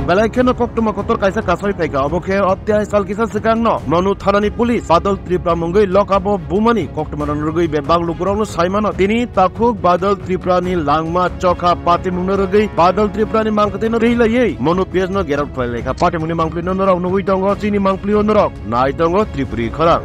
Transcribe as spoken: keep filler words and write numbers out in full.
Belai kheno koktwma kotor kaisa kasai phaikha, obo khe optihai sal kisa swkangno Manu thanani police Badal Tripura mungwi lokabo bumani koktwma rwgwi bebak lukurokno saimano. Tini takhuk Badal Tripurani langma chokha patimungno rwgwi Badal Tripurani mangkwtwino twi laiwi Manu P S no gerok khlai laikha. Patimungni mangpli no norok nugwi tongo, chini mangpli o norok nai tongo Tripuri khorang.